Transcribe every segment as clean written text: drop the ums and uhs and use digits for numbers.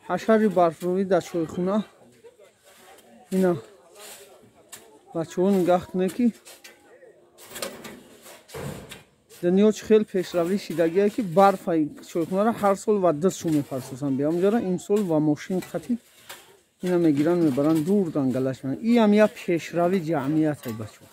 Ҳашари барфрӯӣ дар чойхона. Ина бачаҳо нигаҳ кунед, ки дунё чӣ хел пешравӣ шидагие, ки барфаи чойхонаро ҳар сол ва дастшо мефарсосанд биамҷара, имсол ва мошин қатӣ ина мегиранд, мебаранд дур, дангалаш. Иам як пешрави ҷамъияте, бачаҳо.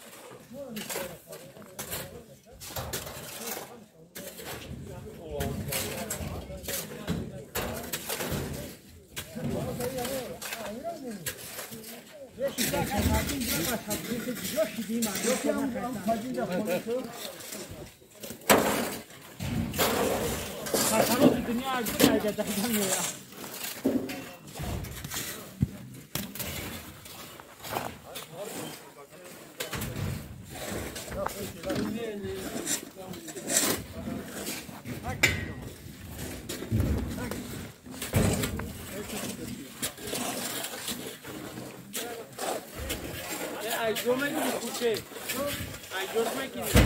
Ay, yo me escuché. Ay, yo me equivoqué.